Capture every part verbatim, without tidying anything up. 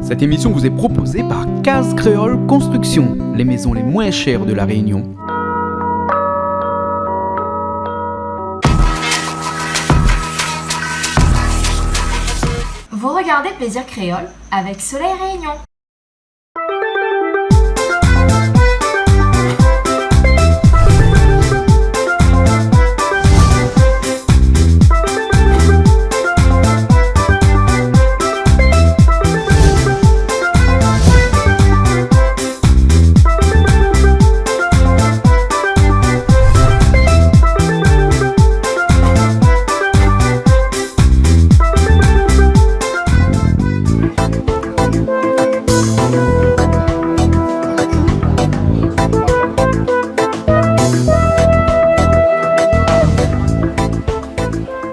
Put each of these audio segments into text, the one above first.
Cette émission vous est proposée par Case Créole Construction, les maisons les moins chères de La Réunion. Vous regardez Plaisir Créole avec Soleil Réunion.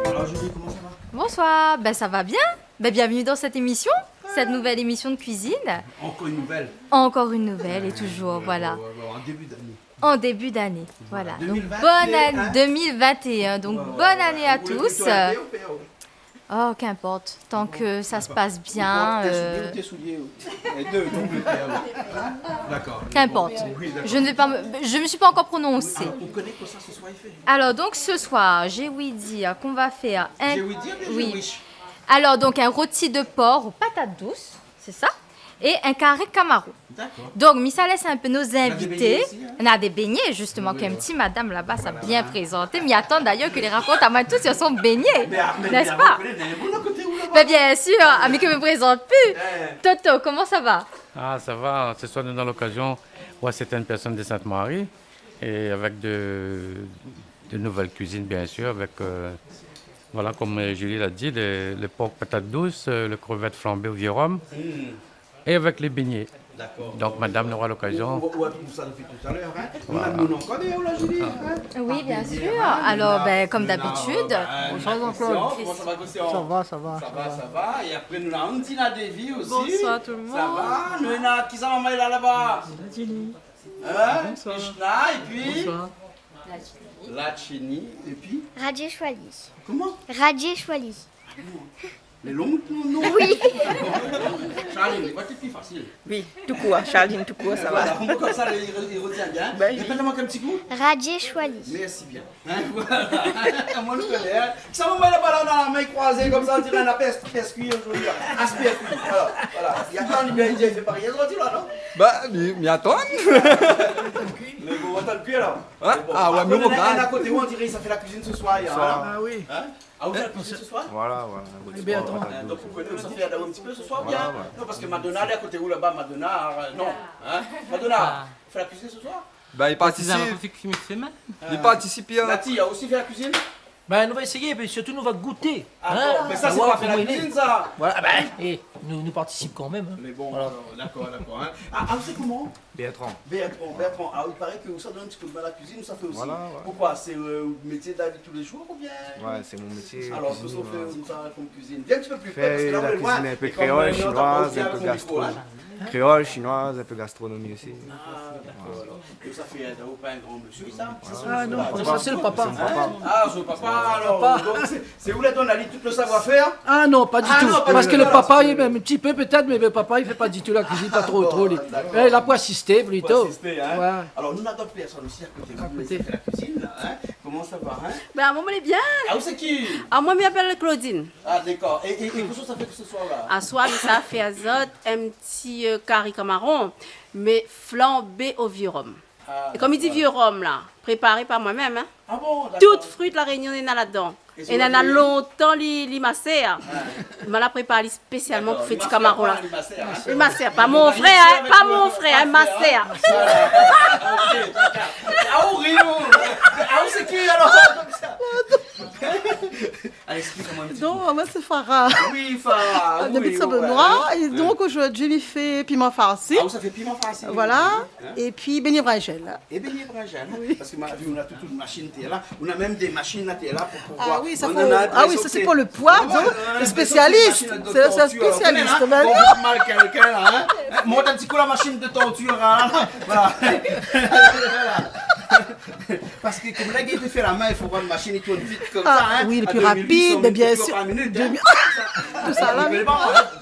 Alors, Julie, comment ça va ? Bonsoir, ben ça va bien. Ben, bienvenue dans cette émission, cette nouvelle émission de cuisine. Encore une nouvelle. Encore une nouvelle et toujours, voilà. Ouais, ouais, ouais, en début d'année. En début d'année, voilà. Voilà. Donc, deux mille vingt et un, bonne année, hein. Donc, bonne année à tous. Ouais, ouais, ouais. Ou plito arèté ou pèr, ouais. Oh, qu'importe, tant que ça se passe bien, euh. Ou port tes souliers, ou tes souliers, ou tes deux, donc le pèr, ouais. D'accord. Qu'importe. Oui, d'accord. Je ne vais pas me, je me suis pas encore prononcée. Oui, alors, ou koné kosa ce soir i fé ? Alors, donc, ce soir, j'ai ouï dire qu'on va faire un, j'ai ouï dire, oui. J'ai ouï. Alors, donc, un rôti de porc aux patates douces, c'est ça ? Et un carré camaron. D'accord. Donc, mi sa lès in pé nos invités. On a des beignets aussi, hein ? On a des beignets, justement, oui, qu'une petite madame là-bas, ça a bien présenté. Voilà. Mi atann d'ailleurs ke li rakont amoin tout sur son beignet, n'est-ce pas ? Mais, ah, mais, mais, à vot koté, néna in boug a koté ou laba ? Ben, bien sûr, ah, mi ke mi prézant pu. Eh. Toto, comment ça va ? Ah, ça va. Ce soir, nous avons l'occasion de voir certaines personnes de Sainte-Marie. Et avec de, de nouvelles cuisines, bien sûr, avec, euh, voilà, comme, euh, Julie l'a dit, le, le porc patate douce, euh, le crevette flambée au vieux rhum. Mm. Et avec les beignets. D'accord. Donc, madame aura l'occasion. Ou, ou, ou sa dopi talèr, hein. Voilà. Nou néna moun ankor dèrièr la, Julie, hein. Oui, bien sûr. Alors, ben, comme d'habitude. Bonsoir, Jean-Claude. Christian, comment ça va, Christian ? Ça va, ça va, ça va. Ça va, ça va. Et après, nou néna Andina Devi aussi. Bonsoir tout le monde. Ça va ? Nou néna, kisa maman lé la, laba ? Hein ? Bonsoir. Krishna, et puis Lachini, et puis Rajeshwali. Comment ? Rajeshwali. Ah bon. Lé long, non, non ? Oui. Charline, va, té pli fasil. Oui, tout court, hein, Charline, tout court, ça va. Voilà, bon, comme ça, il re-, il retient bien. Ben oui. Répète-moi un petit coup. Rajeshwali. Merci bien. Hein, voilà. Amoin, nou koné, hein. Sa, maman laba la, néna la min kroizé konmsa, on diré néna pès-, pèskui zordi la. Aspèrkui. Voilà, voilà. Néna pa, li, li fé pa rien zordi la, non ? Ba, mi, mi atann. Mé bon, atann kui alor. Hein ? Mé bon. Ah ouais, mé bon, néna, néna in koté ou on diré sa fé la kuizine ce soir, hein. Ah oui. Hein ? Ah, ou fé la kuizine ce soir ? Voilà, voilà. Eh ben, atann. Hein, donk, ou koné, sa fé in ti pé ce soir, bien. Voilà, voilà. Non, parske Madonna, lé a koté ou laba, Madonna, euh, non. Hein ? Madonna, ou fé la kuizine ce soir ? Ba, li partisip. Li partisip, hein. Nati, ou osi fé la kuizine ? Ben, nou va éséyé, épi sirtou nou va gouté. Ah bon, mé sa, sé pa fé la kuizine, sa. Voilà, ben, eh, nou, nou partisip kan mèm, hein. Mé bon, alor, dakor, dakor, hein. Ah, ah, ou sé koman ? Bertrand. Bertrand, Bertrand. Ah, i paré ke ou sa donn in ti kou d'min la kuizine, ou sa fé osi. Voilà, ouais. Poukoué ? Sé, euh, out métié de la vi de tou lé zour, oubien ? Ouais, sé mon métié, kuizinié, ouais. Alor, kosa ou fé konmsa kom kuizine ? Vien in ti pé pli pré, parske la, nou lé loin. Fé dé kuizine in pé kréol, shinoiz, in pé gastro. Kréol, shinoiz, in pé gastronomi osi. Ah, dakor, alor. Mé sa fé, euh, ou pa in gran mésyé, sa ? Ah non, sa sé le papa. Sé mon papa. Ah, sé le papa, alor. Papa. Donk, sé, sé ou la donn ali tout le savoir-faire ? Ah non, pa ditou. Ah non, pa ditou. Parske le papa, li, in ti pé pétèt, mé le papa, li fé pa ditou la kuizine, pa tro, tro, li. Ah bon, dakor. Eh, la pou asisté, plito. Pou asisté, hein. Ouais. Alor, nou néna d'ot pèrsone osi a koté. A koté. Fé la kuizine, la, hein. Koman sa va, hein ? Ben, amoin, lé bien. Ah, ou sé ki ? Ah, moin, mi apèl Claudine. Ah, dakor. É, é, é kosa ou sa fé ce soir, la ? Aswar, mi sa fé azot in ti, euh, kari kamaron, mé flambé o vieux rhum. Ah, dakor. É kom i di vieux rhum la, préparé par moin mèm, hein. Ah bon, dakor. Tout fruit La Rénion néna ladan. É néna lontan li, li masèr. Ah. Ma la prépar ali spésialman pou fé ti kamaron la. Dakor. Li masèr, hein. Li masèr, pa mon frèr, hein, pa mon frèr, hein, masèr. Ah, ok, dakor. Ah, ou ri, ou. Ah, ou sé ki, alor, konmsa ? Alé, ésplik amoin in ti pé. Donc, moi, c'est Farah. Oui, Farah, oui, ouais. Depuis Saint-Benoît. Et donc, aujourd'hui, mi fé piman farsi. Ah, ou sa fé piman farsi. Voilà. Hein ? Et puis, beignet brinjèl. É beignet brinjèl, hein ? Oui. Parske ma vi, ou na tout in mashine tèr la. Ou na mèm dé mashine la tèr la pou, pou voir. Ah oui, sa fo, ah oui, sa sé pou le poi, donk, le spésialiste. Sé in spésialis, hein. Ou koné, hein ? Kan ou fé in mashine de torture, hein. Bon, ou fé mal kèlkin, la, hein. Mont in ti kou la mashine de torture, hein. Voilà. Voilà. Parske konm la, i fé la min, i fo pran in mashine, i tourn vit konmsa, in. Ah oui, lé pli rapid, mé bien sir. Deux mille huit cents mètres cubes par minute, in. Deux mille, tout sa la, oui. Mé bon, in,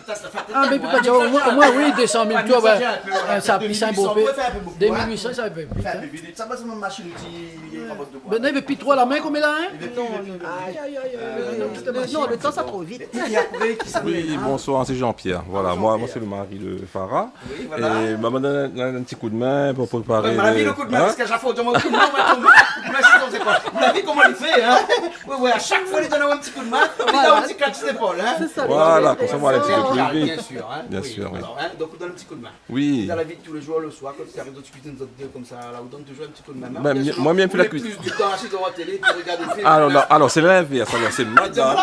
sa, sa fé... Ah, mé pi pa dir, omoin, omoin, oui, deux cent mille, tu vois, ouais. Ouais, mé sa, sa fé in pé bokou, in. Deux mille huit cents, sa fé in pé vit, in. Sa, sé in mashine ki... Ben non, i vé pi tro la min konm la, in. Non, non. Ay, ay, ay, ay, non, lo tan sa tro vit. É, é apré, kisa... Oui, bonsoir, sé Jean-Pierre. Voilà, moin, moin sé lo mari de Farah. Oui, voilà. É, ben, moin la donn in ti koudmin pou préparé... Ouais, moin la vi lo koudmin, in ? Parske a shak foi ou di amoin koudmin, moin la tonm. Mé sé pa... Ou la vi koman li fé, in ? Ouais, ouais, a shak foi li donn in ti koudmin, li donn in ti klak si lépol, in ? Sé sa. Voilà, konmsa, moin la in ti pé pli vit. Bien sir, in. Bien sir, oui. Alor, in, donk, ou donn in ti koudmin. Oui. Dan la vi de tou lé zour, lo soir, kan ou ariv dan la kuizine, zot dé konmsa, la, ou donn touzour in ti koudmin. Ben, bien sir, moin, mi èm fé la kuizine. Ou lé pli du tan asiz dovan la télé, pou rogard in film. Ah non, non, alor, sé linvèrs, alor, sé madam.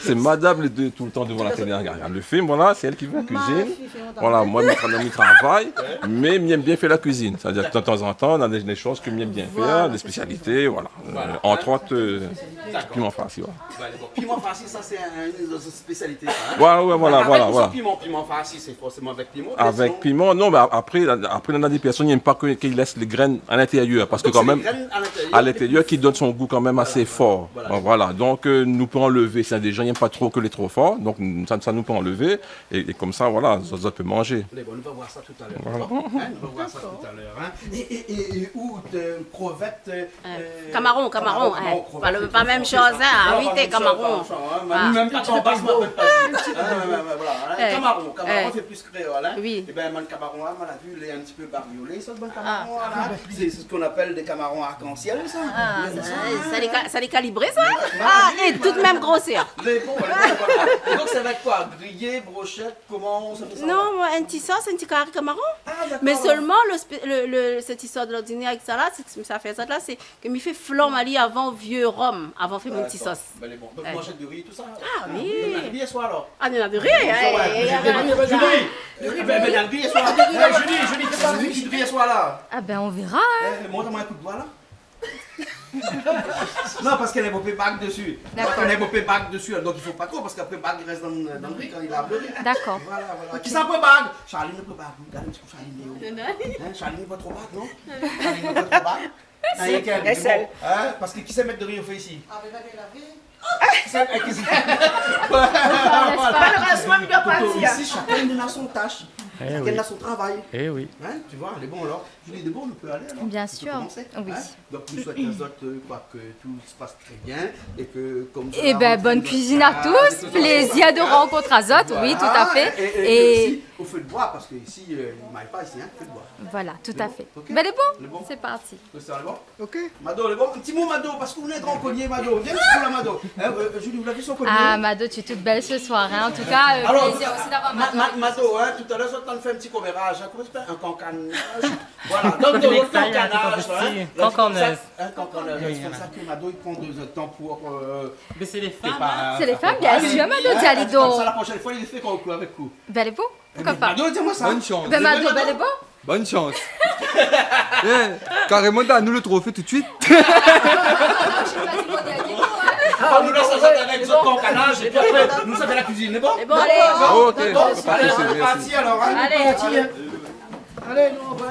Sé madam, lé dé toultan dovan la télé, rogard lo film, voilà, sé èl ki fé la kuizine. Voilà, moin, mi tra-, mi travay, mé mi èm bien fé la kuizine. Sétadir, de tan an tan, na dé, dé shoz ke mi èm bien fèr, dé spésialité, voilà. Euh, entre autres, euh, piman farsi, voilà. Piman farsi, sa, sé in, in spésialité, sa, in ? Ouais, ouais, voilà, voilà. Piman, piman farsi, sé forséman avèk piman, mé sinon... Avèk piman, non, mé a-, apré, apré, na dé pèrsone i èm pa ke, ke i lès lé grèn a lintérièr, parske kan mèm, a lintérièr, ki donn son gou kan mèm asé for. Voilà. Bon, voilà. Donk, euh, nou pé anlèv, sé dé jan i èm pa tro ke lé tro for, donk sa, sa nou pé anlèv, é, é konmsa, voilà, zot, zot i pé manzé. Lé bon, nou va voir sa talèr. Voilà. Bon, in, nou va voir sa talèr, in. É, é, é, é, ou, euh, krevèt, euh, Euh, kamaron, kamaron, kamaron, in. Kamaron, krevèt, sé pa la mèm shoz, in. Ah oui, kamaron, kamaron. Mèm pa tro bas, mé pa... Kamaron, kamaron, sé pli kréol, in. Oui. É ben, bann kamaron la, moin la vi, lé in ti pé bariolé, sa, bann kamaron la. Sé, sé sak i apèl dé kamaron arkansièl, sa. Ah, sa, sa lé ka-, sa lé kalibré, sa. Ah, é tout mèm grosèr. Lé bon, lé bon, voilà. Donk, sé avèk koi ? Griyé, broshèt, koman sa i fé sa ? Non, moin, in ti sos, in ti kari kamaron. Ah, dakor. Mé sèlman lo spé-, lo, lo, sèt istwar de lordinèr avèk sa la, sé, sa fé sa la, sé ke mi fé flanm ali avan vié rom, avan fé mon ti sos. Dakor. Ben, lé bon. Donk, manzé dori, tousa. Ah oui. Ou néna dori yèr soir, alor ? Ah, nou néna dori, in. Julie, Julie, ben, ben, dori yèr soir. Eh, Julie, Julie, fé pa dori yèr soir, la. Ah ben, on verra, hein. Eh, mont amoin in kou d'doi, la. Non, parske néna bonpé bag dési. Dakor. Parske néna bonpé bag dési, donk i fo pa tro, parske apré bag i rès dan, dan lo ri kan i lav lo ri. Dakor. Voilà, voilà. Kisa i pran bag ? Charline i pran bag. Gard in ti kou Charline, Léo. Non, non. Hein, Charline i pran tro bag, non ? Charline i pran tro bag. Ah, néna kèl, mé bon, hein, parske kisa i mèt dori o fé isi ? Ah, mé va lavé. Sa, eh, kisa ? Malheureusement, il doit partir. Isi, shakinn néna son tash. Eh oui. Shakinn néna son travay. Eh oui. Hein, tu vois, lé bon, alor. Julie, lé bon, nou pé alé, alor ? Bien sûr. Nou pé komansé, hein ? Oui. Donk, nou souèt azot, euh, ke tout i pas trè bien é ke, konm... Eh ben, bonne cuisine à tous. Plézir de rankontr azot. Voilà. Oui, tout à fait. É, é, é osi, o fé d'boi, parske isi, euh, i may pa isi, hein, fé d'boi. Voilà, tout à fait. Lé bon ? Ok ? Ben, lé bon. Lé bon ? C'est parti. Christian, lé bon ? Ok. Mado, lé bon ? In ti mo, Mado, parske ou lé gran kolié, Mado. Vien in ti pé la, Mado. Hein, euh, Julie, ou la vi son kolié ? Ah, Mado, tu es toute belle ce soir, hein. En tout cas, euh, plaisir aussi d'avoir Mado avec nous ce soir. Alors, Ma-, Ma-, Mado, hein, talèr, zot la fé in ti komèraz, hein, koman i apèl ? In kankanaz. Voilà, donk, nou fé in kankanaz, hein. Kankanèz. Sé konmsa, hein, kankanèz. Oui, voilà. Sé konmsa ke Mado, i pran de tan pou, euh, préparé. Mé sé lé fanm, hein. Sé lé fanm, bien sûr, Mado, di ali donk. Konmsa, la proshèn foi, li fé kan ou koué avèk ou. Ben, lé bon. Pourquoi pas ? Mado, di amoin sa. Ben, Mado, ben, lé bon. Bonne chance. Eh, karéman, donn anou lo trofé tout de suite. Ah, nou lès sa avèk zot kankanaz, épi apré, nou sa fé la kuizine, lé bon ? Lé bon, alé. Ok, pa de sousi, mèrsi. Alé. Alé, nou, on va...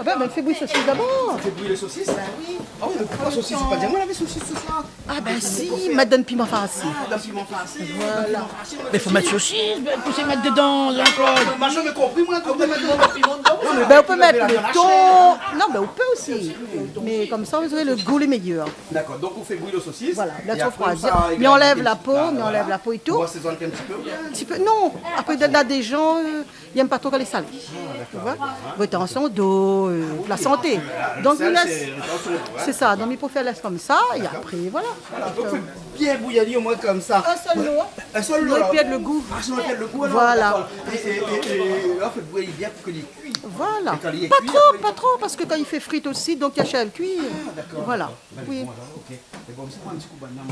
Ah ben, ben, fé bouyi sosis dabor. Fé bouyi lé sosis, hein ? Oui. Ah oui, mé poukoué sosis ? Sé pa di amoin lavé sosis se soir. Ah ben si, mèt dan piman farsi. Ah, dan piman farsi. Voilà. Piman farsi, mé fo mèt sosis, ben, pou sa mèt dedan, Jean-Claude. Moin la zamé konpri, moin, ke ou mèt piman dedan. Non, mé ben, ou pé mèt lo ton. Non, ben, ou pé osi. Mé konmsa, zot i voi, lo gou lé méyèr. Dakor, donk ou fé bouyi lo sosis. Voilà, é apré, sa, mi anlèv la po, mi anlèv la po é tout. Ou asézone in ti pé. In ti pé, non. Apré, na dé jan, euh, i èm pa tro kan lé salé. Ah, dakor. Tu vois ? Rétansion d'eau, euh, la santé. Donk, sé rétansion d'eau, hein. Sé sa, donk i préfèr lès konmsa, é apré, voilà. Voilà, donk, fé bien bouyi ali, omoin konmsa. In sèl lo, hein. In sèl lo, alor. Sinon i pèrd lo gou. Ah, sinon i pèrd lo gou, alor. Voilà. Dakor. É, é, é, é, la, fé bouyi bien pou ke li kui. Voilà. É kan li lé kui, apré, pa tro, pa tro, parske kan i fé frit osi, donk i ashèv kui. Ah, dakor, dakor. Voilà. Ben, lé bon, alor, ok. Lé bon, sé pa in ti kou bann la.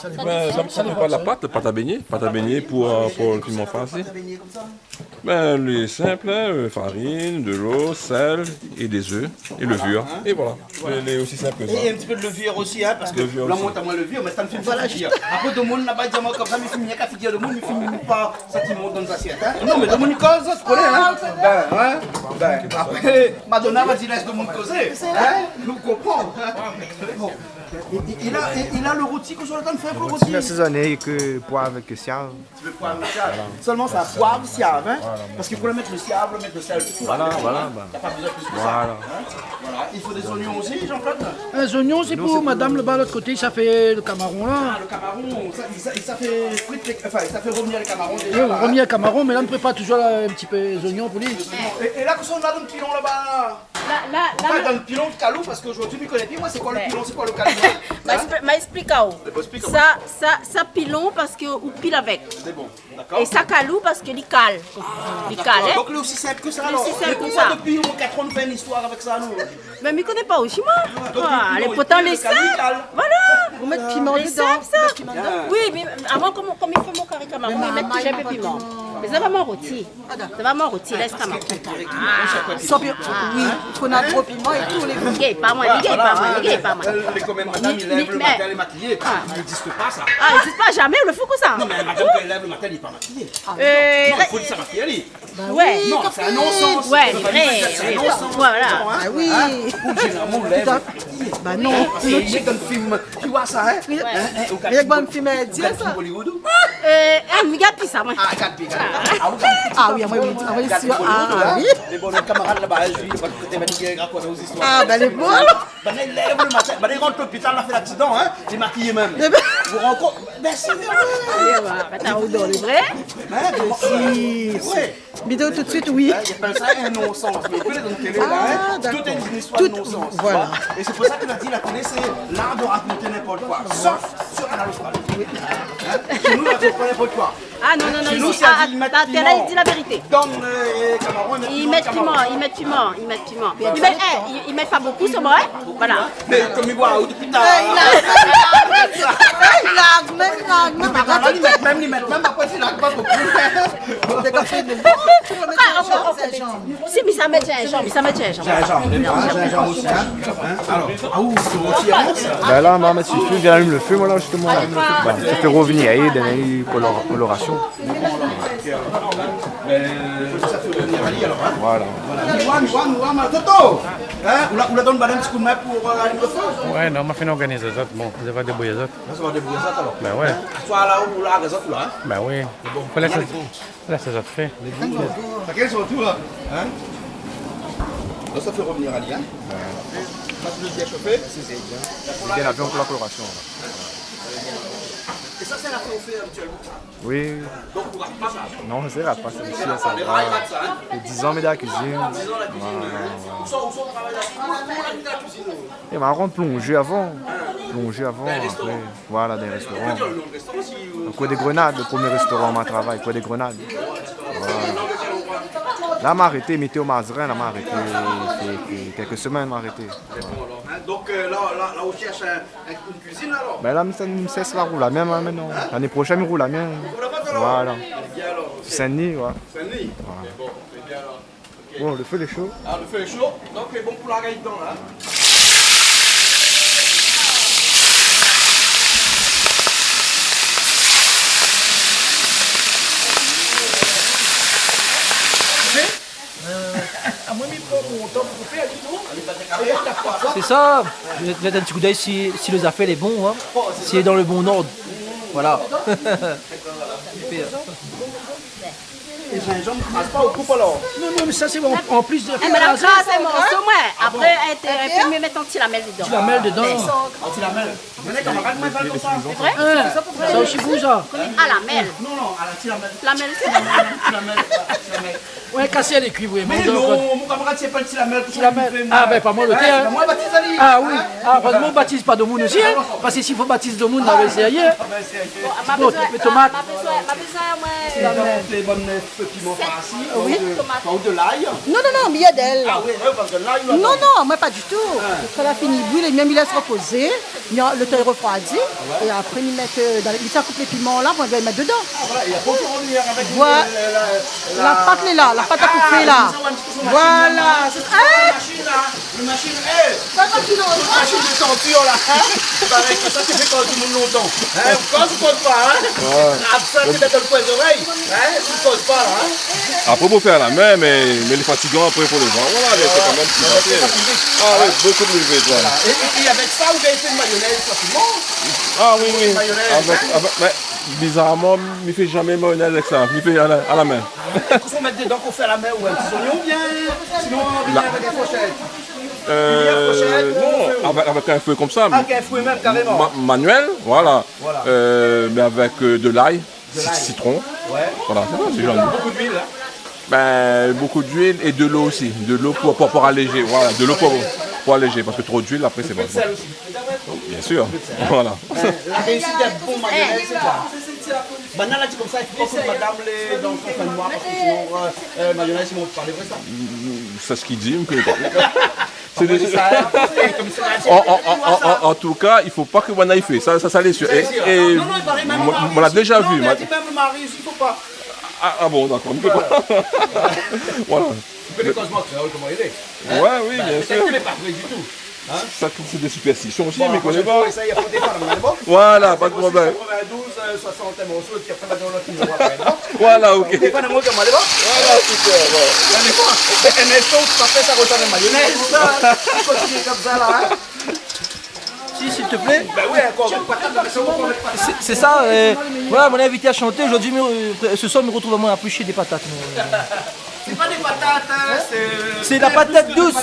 Sa, sa dépan de la pat, la pat a bégné. Pat a bégné pou, euh, pou Piman farsi. Bin, lé sinp, in, euh, farine, de lo, sèl é dé zèf é levure. É voilà. Lé, lé osi sinp ke sa. Et un petit peu de levure aussi, hein, parce que... Levure aussi. La mont amoin levure, mé sa mi fé... Voilà, figir. Apré, domoun laba i di amoin konmsa, mi fé mèt a figir domoun, mi fé pa sa ki mont dan zasièt, hein. Non, mé domoun i koz, zot i koné, hein. Bin, hein. Bin, apré, Madonna va di lès domoun kozé, hein. Ou konpran, hein. Bon. É, é, é la, é, é la, lo roti, kosa ou la fé avèk lo roti ? Roti asézoné èk poiv èk siav. Ti vé poiv, siav. Voilà. Sèlman sa, poiv, siav, hein ? Voilà. Parske pou la mèt lo siav, la mèt lo sèl, tout. Voilà, voilà, bin. Na pa bezoin plis ke sa. Voilà. Hein ? Voilà. I fo dé zoignon osi, Jean-Claude ? Euh, zoignon, sé pou madam laba, lot koté, sa fé lo kamaron la. Ah, lo kamaron, sa, sa, sa fé frit, anfin, sa fé revenir lo kamaron déza, oui, la, hein ? Revenir lo kamaron, mé la, nou prépar touzour la, in ti pé zoignon pou li. Dé zoignon. É, é la, kosa ou la dan lo pilon laba la ? La, la, la, anfin, dan lo pilon kalou, parske zordi mi koné pi moin sé koi lo pilon, sé koi lo kalou, hein ? Ma èspli-, ma èsplik aou. Sa, sa, sa pilon parske ou pil avèk. Sé bon, dakor. É sa kalou parske li kal. Ah, li kal, hein. Donk lé osi sinp ke sa alor. Lé osi sinp ke sa. Mé poukoi dopi katr an nou fé in zistoir avèk sa, nou ? Mé mi koné pa osi, moin. Ah, dopi pilon, lé potan, lé sinp. Kalou, li kal. Voilà. Ou mèt piman dedan. Lé sinp, sa. Ou mèt piman dedan. Oui, mé avan, kom, kom mi fé mon kari kamaron, mi mèt touzour in pé piman. Mé sa va mon roti. Sa va mon roti, lès kamaron. Ah. San piman, oui, i fo na tro piman é tou lé... Li gingn pa moin, li gingn pa moin, li gingn pa moin. Voilà, hein. Lé, lé, kan mèm, madam i lèv lo matin, lé makiyé. Ah, i égzis pa sa. Ah, i égzis pa, zamé ou lé fou konmsa. Non, mé madam, kan èl i lèv lo matin, lé pa makiyé. Euh, non, i fo li sa makiyé, li. Ba oui, non, sé in non-sans. Ouais, sé in non-sans. Voilà. Hein ? Ah oui. Hein ? Ou di, la, mon lèv makiyé. Ba non. Parske mi dan lo film, ou oi sa, hein ? Oui. Hein, hein, ou gard film Bollywood, ou gard film Bollywood, ou ? Euh, eh, mi gard pi sa, moin. Ah, gard pi, gard pi. Ah, ou gard pi. Ah oui, ah oui, ah oui, gard film Bollywood, ah oui. Mé bon, lo kamarad laba, li, li va koté, va dir, rakont anou zistoir. Ah, bin, lé bon, alor. Bin, li lèv lo matin, bin, li rant lopital, la fé laksidan, hein. Li lé makiyé mèm. Eh bin. Ou rankont, bin, sé vré. Alé, va, va, ta ou dan lo vré. Hein, mé si, si. Ouais. Vidéo tout de suite, oui. Hein, i apèl sa in non-sans. Mé ou koné dan la télé la, hein, tout lé in zistoir de non-sans, tu vois. Ah, d'accord. Tout, voilà. É sé pou sa ke la di, la télé, sé l'art de raconter n'importe quoi. Sauf sur Kanal Austral. Oui. Hein ? Shé nou, la, sé pa n'importe quoi. Ah non, non, non, shé nou, isi, sé la di, ah, mèt la télé, piman. I di la vérité. Dan, euh, kamaron, i mèt piman, i mèt piman, i mèt piman. I mèt, eh, i, i mèt pa bokou, sé bon, hein ? Voilà. Mé kom i voi, ou, dopi talèr, li larg, li larg, li larg, mèm, li larg, mèm, li mèt mèm, li mèt mèm, apré, li larg pa bokou. Sé konm si... Ah, ou mèt zinzanm, zinzanm. Si, mé sa mèt zinzanm, sa mèt zinzanm. Zinzanm, zinzanm osi, hein. Hein, alor, ah, ou, ou, ou, ou, hein. Bin la, ma mèt si lo fé, vien alim lo fé, moin, la, zistoman. Bin, sa fé revenir, é donn in kolor-, kolorasion. Voilà. Voilà. Mi oi, mi oi, mi oi, ma Toto. Hein, ou la, ou la donn madam in ti kou d'min pou, euh, alim lo fé ? Ouais, non, ma fine organiz azot. Bon, zot va débouyé azot. La, sa va débouyé azot, alor. Bin ouais. Hein ? Aswar la, ou la, azot, ou la, hein ? Bin oui. Bon, fo lès sa fé. Lé bon. Shakinn son tour, hein ? La, sa fé revenir ali, hein ? Ouais. Sa, sé lo bien shofé. Si, sé bien. Sé bien, la viann pou la kolorasion, la. É sa, sé la fé o fé abitièlman, sa ? Oui. Donk, ou rat pa sa ? Non, sé rat pa sa, isi, sa va. Lé rar i rat sa, hein ? Fé dizan mi lé dan la kuizine. Dizan la kuizine, hein ? Voilà, voilà. Ou sort, ou sort travay la kuizine, ou la fé la kuizine, ou ? É ma rant plonzé avan. Plonzé avan, apré. Bin, restoran. Voilà, dan in restoran. Ou pé dir lo non lo restoran si, euh... Cour des Grenades, lo promié restoran ma travay, Cour des Grenades. Voilà. La, ma arété, météo Mazarin, la, ma arété, fé, fé kèlk semèn, ma arété. Sé bon, alor, hein. Donk, euh, la, la, la, ou shèrsh in, in, in kuizine, alor ? Bin la, mi sa, mi sès la roul la mèm, hein, mintnan. Hein ? Lané proshèn, mi roul la mèm. Ou la pa, alor ? Voilà. Bien, alor, ok. Saint-Denis, ouais. Saint-Denis ? Voilà. Sé bon, sé bien, alor. Bon, lo fé lé sho. Ah, lo fé lé sho. Donk, lé bon pou la gay dedan, la. Sé, euh, amoin, mi pran mon tan pou koupé, ali, non ? Sé sa. Mi, mi mèt in ti kou d'èy si, si lo zafèr lé bon, hein. Si lé dan lo bon ord. Voilà. Super. É zinzanm, ou kraz pa, ou koup alor ? Non, non, mé sa, sé an, an plis de... Eh, mé la kraz in morso, moin. Ah bon ? Apré, eh, té, eh, pé mi mèt an ti lamèl dedan. Ti lamèl dedan. An ti lamèl. Mé lé kamarad, moin, i fé konmsa. Sé vré ? Hein, sa osi bon, sa. Ah, lamèl. Non, non, a la ti lamèl. Lamèl osi. Ti lamèl, ti lamèl, ti lamèl. Ouais, kasé lé kui, vréman. Mé non, mon kamarad, sé pa Ti Lamèl, Ti Lamèl. Ah, bin, pa moin, lo tèr. Moin, batiz ali. Ah oui. Ah, érèzman, batiz pa domoun osi, hein. Parske si fo batiz domoun, la, sé sérié. Ah, bin, sé sérié. Bon, ma bezoin, tomat, ma bezoin, ma bezoin, moin, euh, piman farsi, oui, tomat, ou de lay. Non, non, non, mièdèl. Ah oui, ouais, parske lay, non, non, moin, pa ditou. Kan la fini bouyi, mèm li lès repozé. Non, lo tan i refroidi, é apré, mi mèt, euh, dan, mi sa koup lé piman la, moin, mi mèt dedan. Ah, voilà, é apré, ou fé revenir avèk la, la, la pat lé la, la pat a koupé la. Ah, voilà, sé sa. La machine la, la machine, eh, la machine, la machine de tenture la, hein. Parèy ke sa, té fé kan tout domoun lontan. Hein, ou koz ou koz pa, hein. Ouais. Trap sa, té mèt dan lo koin zorèy, hein, ou koz pa la, hein. Apré, pou fé a la min, mé, mé lé fatigan apré pou lo van. Voilà, mé sé kan mèm pli fasil. Ah oui, bokou pli vit, ouais. Voilà. É, é, é avèk sa, ou gingn fé in mayonèz fasilman. Ah oui, oui. Mayonèz, avèk, hein, avèk, mé bizarman, mi fé zamé mayonèz avèk sa. Mi fé a la, a la min. Kosa ou mèt dedan kan ou fé a la min, ou in ti zoignon oubien sinon ou vien avèk in fourshèt ? Euh, non, avèk, avèk in foué konmsa. Ah, avèk in foué mèm, karéman. Ma-, manuèl, voilà. Voilà. Euh, mé avèk, euh, de lay. De lay. Sit-, sitron. Ouais. Voilà, sé sa, sé joli. Bokou d'luil, hein ? Bin, bokou d'luil é de lo osi. De lo pou, pou, pou alézé. Voilà, de lo pou, pou alézé, parske tro d'luil, apré, sé pa bon. In pé d'sèl osi. Bien sûr. Voilà. Bin, la réussite d'in bon mayonèz, sé sa. Banna la di konmsa, i fo pa ke madam lé dan son fin d'moi, parske sinon, euh, euh, mayonèz, i manz pa, lé vré sa. Sé sak i di, mé sé dé, an, an, an, an, an tou ka, i fo pa ke banna i fé. Sa, sa, sa lé sir. Sa lé sir. É, é moin, moin la déza vi, moin. Mèm lo mari, i fo pa. Ah, ah bon, dakor. Voilà. Voilà. Ou koné koman kréol, koman i lé. Hein ? Ouais, oui, bien sûr. Bin, pétèt ke lé pa vré ditou. Hein ? Sa, sé dé superstision osi, mé moin, mi koné pa. Bon, sa, i fo défann, mé bon. Voilà, pa de problèm. Quatre-vingt-douze, euh, soixante morso, épi apré, nou va donn lot niméro apré, non ? Voilà, ok. Ou défann amoin koman, lé bon ? Voilà, super, ouais. Mé bon, mé, mé sa, ou pé pa fé sa, retourn in mayonèz, sa. Ou kontinié konmsa, la, hein ? Si, s'il te plaît. Bin oui, ankor in patat, mé sa, ou pé pa mèt patat. Sé, sé sa, euh, voilà, mon invité a chanté. Aujourd'hui, mi, euh, ce soir, mi retrouv amoin a éplush dé patat, mé, euh, Sé pa dé patat, hein, sé, euh, sé la patat dous.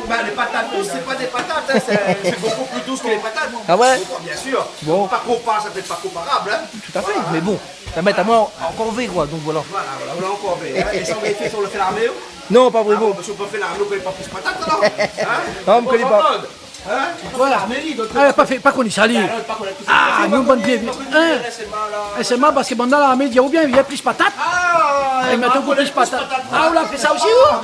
Bin, lé patat dous, sé pa dé patat, hein, sé, sé bokou pli dous ke lé patat. Ah ouais ? Bien sûr. Bon. Pa konpa-, sa pé pa konparab, hein. Tout à fait, mé bon, sa mèt amoin an korvé, koi, donk voilà. Voilà, voilà, voilà, an korvé, hein. É sa, ou fé, ou fé larmé, ou ? Non, pa vréman. Ah bon, parske si ou fé larmé, ou koné pa plis patat, alor. Hein ? Non, mi koné pa. Hein ? Voilà. Ah, pa fé, pa koni sa, li. Ah, nou, bann vié, hein ? Eh, sé marran, parske bann dan larmé i di, oubien, i fo plis patat. Ah, é mintnan, ou plis patat. Ah, ou la fé sa osi, ou ?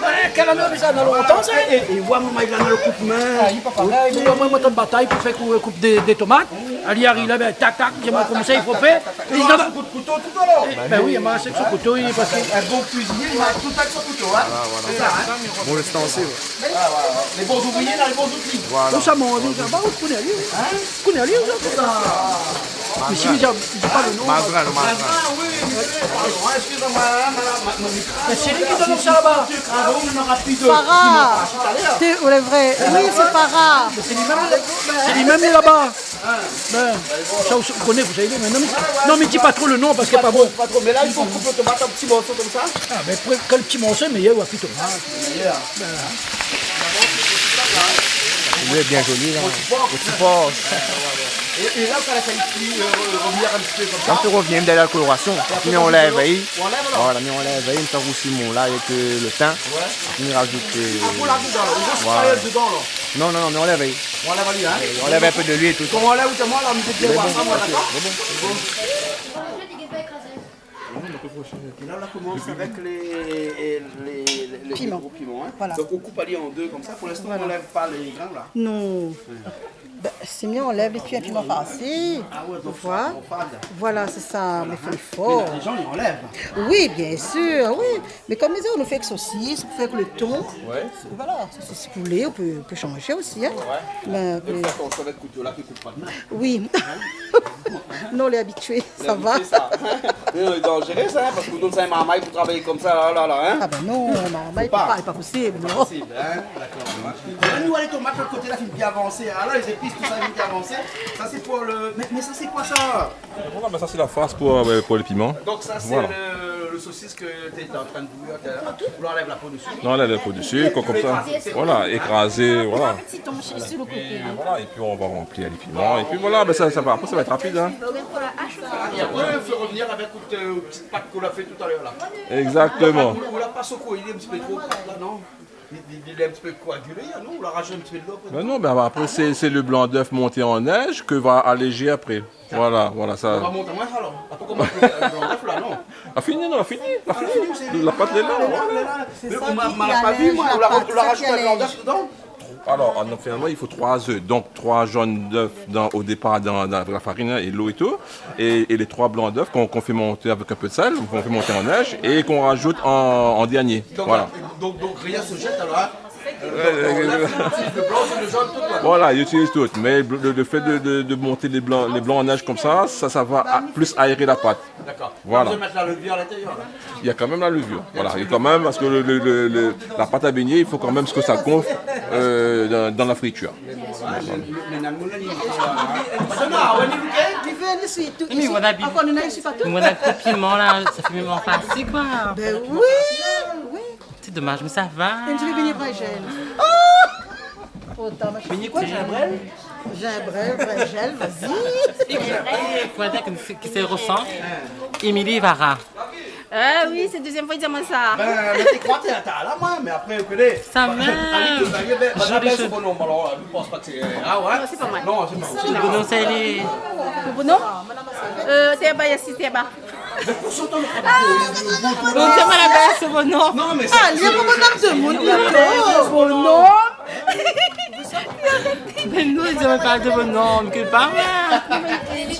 Ah, kèl ané ou la fé sa ? Na lontan, sa. É, é, é, oua, momon, li la, na lo kout min. Ah, li pa parèy. Oua, moin, moin, tan batay pou fé kou-, koup dé, dé tomat. Ali, ali, la, bin, tak, tak, mi di amoin konmsa i fo fé. É li la, kout kouto toutalèr. Bin oui, li la marsh èk son kouto, li, parske in bon kuizinié, li marsh tout avèk son kouto, hein. Voilà, voilà. Sé sa, hein. Bon, lé stansé, ouais. Ah, ouais, ouais. Lé bon ouvriyé, na lé bon zouti. Voilà. Ousa, mon ami, laba, ou koné ali, ou ? Hein ? Ou koné ali, ou ? Ousa ? Mé si, mi di, mi di pa lo non. Mazrin, lo Mazrin. Mazrin, oui, oui, oui, pardon, hein, excusez-moi, hein, madame, ma-, ma-, mé sé li ki done sa laba. Ah, bon, on en aura plus de Farah. Té, ou lé vré. Oui, sé Farah. Mé sé li mèm, sé li mèm, li lé laba. Bin, sa, ou koné, ou koné, mé non, mé, non, mé di pa tro lo non, parske pa bon. Pa tro, pa tro. Mé la, i fo koup lo tomat an ti morso konmsa. Ah, mé pou, kan lo ti morso lé méyèr, ou la pli tomat. Méyèr. Bin. Ou lé bien zoli, la. Roti por. Roti por. É, é la, ou sa fé kui, euh, re-, revenir in ti pé konmsa. Kan ou fé revenir, dèrièr la kolorasion. É apré, mé ou anlèv, oui. Ou anlèv, alor ? Voilà, mé ou anlèv, oui, mi fé rousi mon lay avèk, euh, lo tin. Ouais. Apré, mi razout, euh, ah, pou la dedan, la. Ou sa pa dedan, la. Non, non, non, mi anlèv, oui. Ou anlèv ali, hein ? Oui, ou anlèv in pé de luil é tout. Kan ou anlèv, ou di amoin, la, mi di, mé bon, mé bon. É la, ou la komans avèk lé, lé, lé, lé gro piman, hein. Piman. Voilà. Donk, ou koup ali an dé konmsa. Pou linstan, ou anlèv pa lé grin, la. Non. Ouais. Bin, sé mié, ou anlèv lé pi, in piman farsi. Ah ouais, donk, fo fé fad. Voilà, sé sa, mé fo fé for. Mé na dé zan, i anlèv. Oui, bien sûr, oui. Mé konm mi di, nou fé èk sosis, nou fé èk lo ton. Ouais. Voilà, sosis poulé, ou pé, ou pé shanjé osi, hein. Ouais. Mé, mé fé atansion avèk kouto la, ki koup pa d'min. Oui. Hein ? Non, lé abitié, sa va. Lé abitié, sa. Mé non, lé danzéré, sa, hein, parske ou done sa in marmay pou travay konmsa, la, la, la, hein. Ah bin non, marmay, pa, lé pa posib, non. Pa posib, hein, dakor. Mé nou, lé tomat, lot koté la, fine bien avansé. Alor, lé zépis, tousa, fine bien avansé. Sa, sé pou lo, mé, mé sa, sé koi, sa ? Voilà, mé sa, sé la fars pou, euh, pou lé piman. Donk sa, sé lo, Le sosis ke té antrin de bouyi, té, ou anlèv la po dési. Non, anlèv la po dési, konmsa. Voilà, ékrazé, voilà. Ti tonsh sou le koté, hein. Voilà, épi nou va ranplir lé piman. Épi voilà, bin sa, sa va. Apré, sa va èt rapid, hein. É apré, ou fé revenir avèk out, euh, ti pat ke ou la fé talèr la. Exactement. Ou la pa sekoué, li lé in ti pé tro pat la, non ? Li, li, li lé in ti pé koagilé, non ? Ou la rajout in ti pé dolo apré ? Ben non, ben apré, sé, sé le blanc d'œuf monté en neige ke va alléger après. Voilà, voilà, sa. Ou va mont amoin alor. Apré, koman, le blanc d'œuf la, non ? La fini, non, la fini, la fini. La pat lé la, voilà. Mé ou la pa vi, moin, ou la rajout in blanc d'œuf dedan ? Alors, ah non, finalement, il faut trois œufs. Donc, trois jaunes d'œufs dans, au départ dans, dans, avec la farine, hein, et l'eau et tout. Et, et les trois blancs d'œufs qu'on, qu'on fait monter avec un peu de sel, qu'on fait monter en neige et qu'on rajoute en, en dernier. Voilà. Donk, donk, rien se jette alors, hein. Voilà, i utiliz tout. Mé le, le fait de, de, de monter les blancs, les blancs en neige comme ça, ça, ça va a-, plus aérer la pâte. Dakor. Voilà. Ou la mèt la lévir a l'intérieur la ? Il y a quand même la levure. Voilà, il y a quand même, parce que le, le, le, le, la pâte à beignet, il faut quand même que ça gonfle, euh, dans, dans la friture. Mé bon, la, mé, mé, mé, Madonna, when you look at... Li vé in suit, tout. Mé isi, voilà, ankor, nou néna isi partou. Voilà, le piman la, sa fé piman farsi, koi. Ben oui, oui. Sé domaz, mé sa va. In ti pé beignet brinzèl. Oh, ta ma chérie. Beignet koi, zinbrèl ? Zinbrèl, brinzèl, vas-y. Koi, ki sé, ki sé rosan ? Émilie Vara. Ah oui, sé dézièm foi li di amoin sa. Ben, mé té kroi té la, moin, mé apré, ou koné. Sa mèm. Alé, tout sa, ben, ben, joli, ben, sé joli. Bonom, alor, mi pans pa ke sé, ah ouais ? Non, sé pa moin. Non, sé pa moin. Bonom, sé li. Bonom ? Euh, té ba, isi, té ba. Mé pou sa, atann, ah, bon, sé pa la bèl, sé Bonom. Non, mé sa, ah, li lé pa Bonom de moun, li lé Bonom. Mé nou, i di pa de Bonom, ke pa moin. Non, mé li, li, li,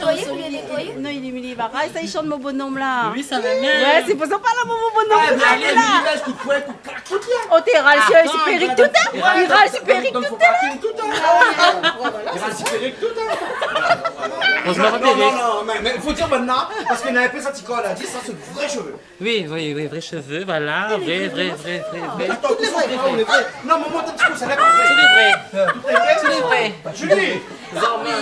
non, li, li, li, li, sa, li shant mon Bonom la. Oui, sa va bien. Ouais, sé pou sa, pa la, mon Bonom. Ah, mé alé, la. Li lès kout poin, kout klak, tout bien. Oh, té ral si, si périk tout, hein. Li ral si périk tout, hein. Li ral si périk tout, hein. Heureusement, non, non, non, mé, mé fo dir banna, parske néna in pé sa ti kol la, di sa, sé vré shové. Oui, oui, oui, vré shové, voilà, vré, vré, vré, vré, vré. Atann, tout lé vré, tout lé vré. Non, momon, atann, tout lé vré. Tout lé vré. Tout lé vré. Julie. Zormi.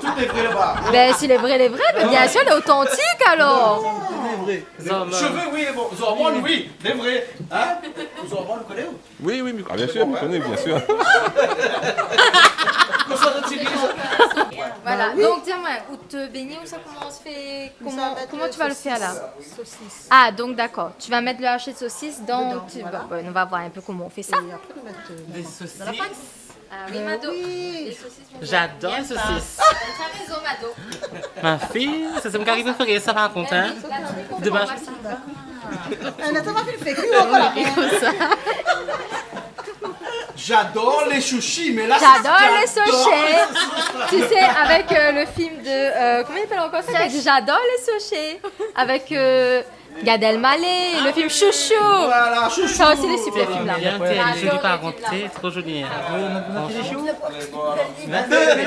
Tout lé vré laba. Ben, si lé vré, lé vré, mé bien sir, lé otantik, alor. Tout lé vré. Zormi. Shové, oui, bon, zormi, oui, lé vré. Hein ? Zormi, ou koné ? Oui, oui, mé, ah, bien sûr, je connais, bien sûr. Voilà, donk, di amoin, out beignet, ou sa, koman i fé, koman, koman ou va le fèr la ? Sosis. Ah, donc d'accord, tu vas mettre le haché de saucisse dans... Dedans, voilà. Bon, on va voir un peu comment on fait ça. Et après, on va mettre, euh, dans la pâte. Des saucisses. Ah oui, Mado. Oui. Des saucisses. J'adore les saucisses. T'as raison, Mado. Ma fille, c'est mon curry préféré, ça, par contre, hein. De base. Ah, attends, ma fille fait cuire encore la viande. J'adore les sushis, mais là, c'est... J'adore les sushis. Tu sais, avec, euh, le film de, euh, comment il s'appelle encore, ça ? J'adore les sushis. Avec, euh, Gad Elmaleh, le film Chouchou. Voilà, Chouchou. Ça aussi, les super films, là. Bien, t'es une jolie parente, t'es trop jolie, hein. Mé la, mé la, mé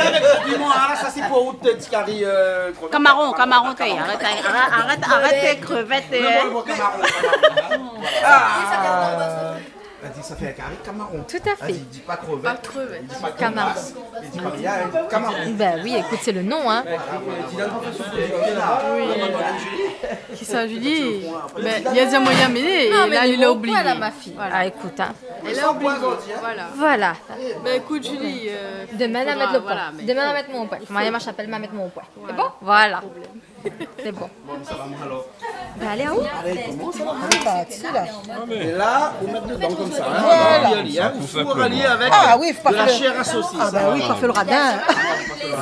la, sa sé pou out ti kari, euh, krevèt. Kamaron, kamaron, arèt, arèt, arèt, krevèt, euh. Non, non, kamaron, kamaron. Ah. Èl i di sa fé in kari kamaron. Tout à fait. Èl i di pa krevèt. Pa krevèt. I di pa kamaron. Kamaron. I di pa rien, i di kamaron. Ben oui, écoute, c'est le nom, hein. Voilà, voilà. Kisa, Julie ? Ben, li la di amoin, mé la, li la oublié. Non, mé li la oublié, la, ma fille. Voilà. Ah, écoute, hein. Elle a oublié. Voilà. Voilà. Ben, écoute, Julie, euh, faudra, voilà, mais... Demain, on va mettre le point. Demain, on va mettre mon point. Faut marié ma chapelle, ma mettre mon point. C'est bon ? Voilà. Pas de problème. C'est bon. Bon, sa va, alor. Bah, allez, à où ? Allez, koman sa va ? Allez, parti, là. Et là, ou mèt dedan konmsa, hein. Voilà. Ou fé ali, hein. Ou fé ali avec de la chair à saucisse. Ah, bah oui, pa fé le radin.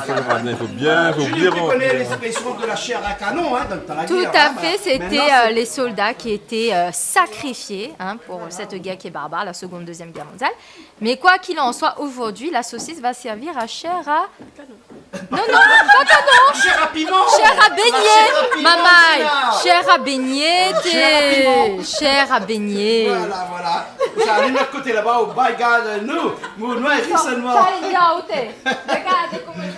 Fé le radin, i fo bien, i fo bien ranplir. Julie, tu connais l'expression de la chair à canon, hein, dans, dans la guerre, hein. Tout à fait, c'était, euh, les soldats qui étaient, euh, sacrifiés, hein, pour cette guerre qui est barbare, la Seconde, Deuxième Guerre mondiale. Mais quoi qu'il en soit, aujourd'hui, la saucisse va servir à chair à... Non, non, pas canon. Chair à piment. Chair à beignet, mamaï. Chair à beignet, chair à beignet. Voilà, voilà. Sa, nou, de l'ot koté laba, au Baie Garden, nou, nou, nou, sa, nou.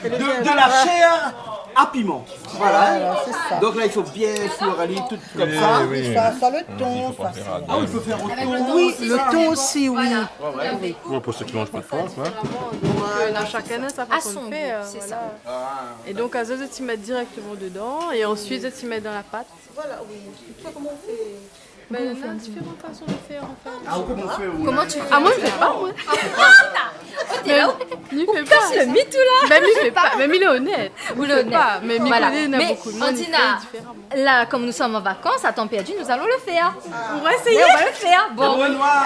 De, de la chair À piment. Voilà, hein. Voilà, c'est ça. Donc là, il faut bien fleurir tout comme ça. Oui, oui. Ça, ça, le thon, ça, c'est... Ah oui, il peut faire au thon aussi, oui. Avec le thon aussi, oui. Voilà. Ouais, ouais. Oui, pour ceux qui mangent pas de porc, ouais. Voilà, c'est ça. Donc, euh, chacun a sa façon de faire, euh, voilà. À son goût, c'est ça. Et donc, azot, zot i mèt directement dedans et ensuite, zot i mèt dans la pâte. Voilà, oui. Toi, comment on fait ? Ben, il y en a différentes façons de faire, en fait. Ah, ou koman ou fé, ou ? Koman ou fé ? Ah, moin, mi fé pa, moin. Mé li fé pa. Ou kas le mit, ou la ? Mé li fé pa. Mé li lé onèt. Li fé pa. Mé mi koné, néna bonpé de moun i fé diféraman. Voilà. Mais Andina, là, comme nous sommes en vacances, à temps perdu, nous allons le faire. On va essayer. Mais on va le faire. Bon,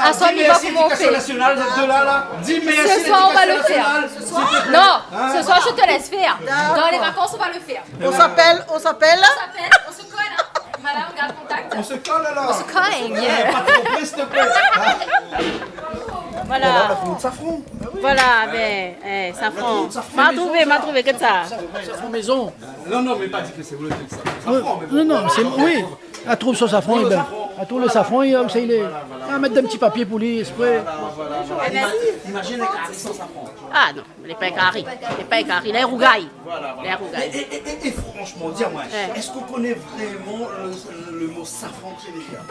à soi, mi va koman ou fé. Di mèrsi Éducation nationale de là, là. Di mèrsi Éducation nationale. Ce soir, on va le faire. Non, ce soir, je te laisse faire. Dans les vacances, on va le faire. On s'appelle, on s'appelle. On s'appelle, on se colle, hein. Voilà, on garde contact. On se colle alors. On se colle, yeah. Eh, pas trop près, s'il te plaît. Voilà. Et là, on a tout le safran. Bah oui. Voilà, ben, eh, safran. On a tout le safran maison, ma trouvé, ma trouvé, regarde ça. Safran maison. Non, non, mais pas dit que c'est vous le safran, mais bon, non, non, voilà. C'est, oui. Èl i trouv son safran, eh ben, èl i trouv le safran, èl i, sé, li lé, voilà, voilà, ah, mèt in ti papié pou li, exprès. Voilà, voilà, voilà. Ima-, imagine un carry sans safran. Ah non. Lé pa kari, lé pa kari, lé rougay. Voilà, voilà. Lé rougay. Et, et, et, et franchement, dis-moi, est-ce qu'on connaît vraiment le, le, le mot safran chez les gens ?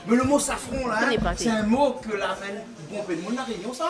Mais le mot safran, là, hein, c'est un mot que l'amène bonpé de moun La Réunion, sa.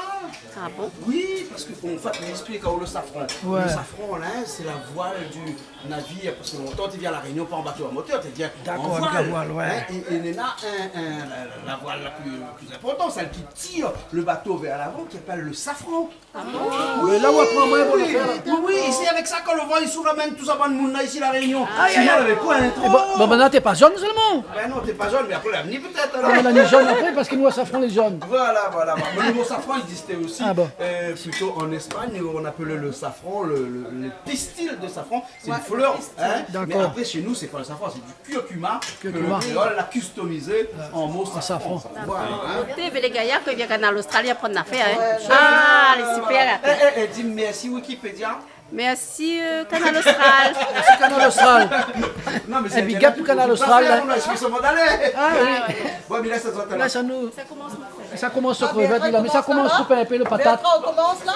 Ah bon ? Oui, parce que, en fait, on explique, hein, le safran. Ouais. Le safran, là, c'est la voile du navire, parce que lontan, té i vien La Réunion, pa an bato a motèr, té i vien an voile. D'accord, avec la voile, ouais. Hein, et, et néna un, un, la, la voile la plus, la plus importante, celle qui tire le bateau vers l'avant, qui appelle le safran. Ah bon ? Mé la ou aprann amoin, bon, oui, oui, sé avèk sa, kan le van i souf, la mèn tout sa bann moun la isi La Rénion. Ah, sinon, aïe, aïe, aïe. Navé poin, hein, tro. Eh ben, ben, ben, la, té pa zone sèlman. Ben non, té pa zone, mé apré, la vni pétèt, alor. Ah, mé la ni zone apré, parske nou, safran lé zone. Voilà, voilà, voilà. Mé le mo safran i égzisté osi, euh, plito an Espagne, ousa i apèl le safran, le, le, le pistil de safran. Sé in flèr, hein. D'accord. Mé apré, shé nou, sé pa le safran, sé du curcuma, ke le kréol la kustomizé an mo safran. Voilà, hein. Té, mé lé gayar ke vien Kanal Austral, i aprann nafèr, hein. Ouais, ouais. Ah, lé super, la. Eh, eh, eh, di mèrsi Wikipédia. Mèrsi, euh, Kanal Austral. Mèrsi Kanal Austral. Non, mé sé bien. Eh, big up pou Kanal Austral, hein. Ah oui. Ouais, mé la, sa, sa, la, sa nou, sa komans krevèt, la, mé sa komans koup in pé le patat. Bertrand, on commence là ?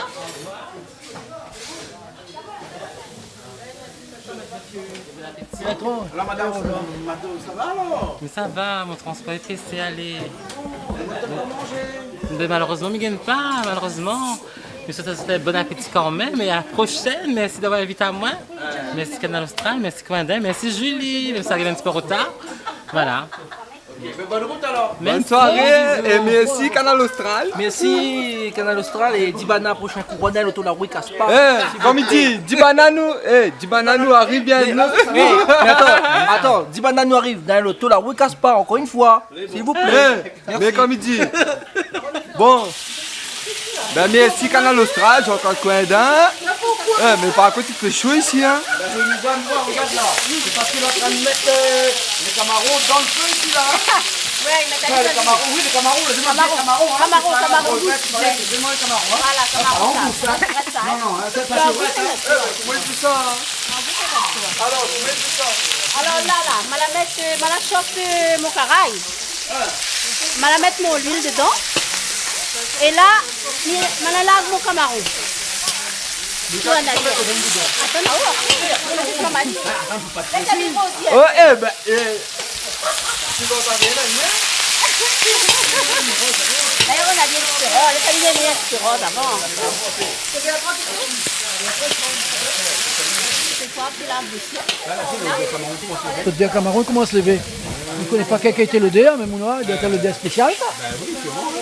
Bertrand. Alor, madam, madam, sa va, alor ? Mé sa va, mon transpor lé présé, alé. Mé ou la pa manzé ? Ben, malérezman, mi gingn pa, malérezman. Mé sa, sa, sa, bon apéti kanmèm, é a la proshèn. Mèrsi d'avoir invit amoin. Mèrsi Kanal Austral, mèrsi Coindin, mèrsi Julie, mèm si la ariv in ti pé an rotar. Voilà. Ok, ben, bonne route alors. Mèrsi, bisous. Bonne soirée et merci Kanal Austral. Mèrsi Kanal Austral é di banna proshin kou, rod dan loto la rou Kaspar. Eh, kom i di, di banna nou, eh, di banna nou ariv bien. Mé, mé, mé atann, atann, di banna nou ariv dan loto la rou Kaspar, ankor in foi, s'il vous plaît. Eh, mé kom i di, bon, ben, mèrsi Kanal Austral, Jean-Claude Coindin. Eh, mé par kont, i fé sho isi, hein. Ben, je nous donne voir, regarde là. C'est parce qu'il est en train de mettre, euh, les camarons dans le feu ici, là. Ouais, il met... Ouais, les camarons, oui, les camarons, le, les camarons, hein, c'est ça, hein. Camarons, camarons, ouais, c'est pareil, c'est vraiment les camarons, hein. Voilà, camarons, ça. Ah, ça, on goûte, hein. Regarde ça, hein. Non, non, hein, ça, ça, c'est vrai, hein. Eh, ben, comment il dit ça, hein ? Alors, comment il dit ça ? Alor la, la, ma la mèt, euh, ma la shof, euh, mon karay. Ma la mèt mon luil dedan. É la, mi, ma la lav mon kamaron. Atann, oh, atann, atann, atann. Oh, eh ben, eh. Eh, on a bien fait. Oh, le famille a bien fait, oh, d'avant. Lodèr kamaron i komans lévé. Mi koné pa kèl kalité lodèr, mé mon, i doi èt lodèr spésial, sa. Ben oui, sûrement, hein.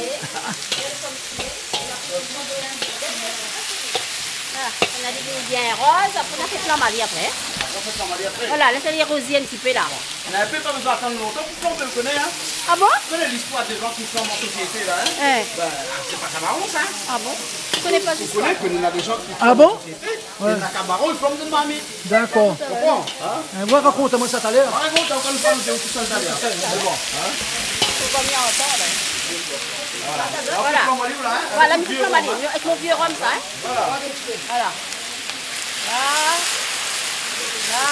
Ah, on a des bien roses, après on a fait flamber après, hein. Après, on fait flamber après. Voilà, laisse-les arroser un petit peu là. Mé apré, pa bezoin atann lontan pou flanbé, ou koné, hein ? Ah bon ? Ou koné listoir dé jan ki flanb an sosiété, la, hein ? Eh. Ben, sé pa kamaron, sa, hein ? Ah bon ? Je connais pas cette histoire. Ou koné ke néna dé jan ki flanb an sosiété, é néna kamaron, i flanb dann marmit. D'accord. Ou konpran, hein ? Eh, ou rakont amoin sa talèr. Ou rakont, ou kan flanb, ou tou sèl talèr. Mé bon, hein ? Voilà. Voilà. Voilà, mi flanb ali. Avèk mon vié rom, sa, hein ? Voilà. Voilà. La, la,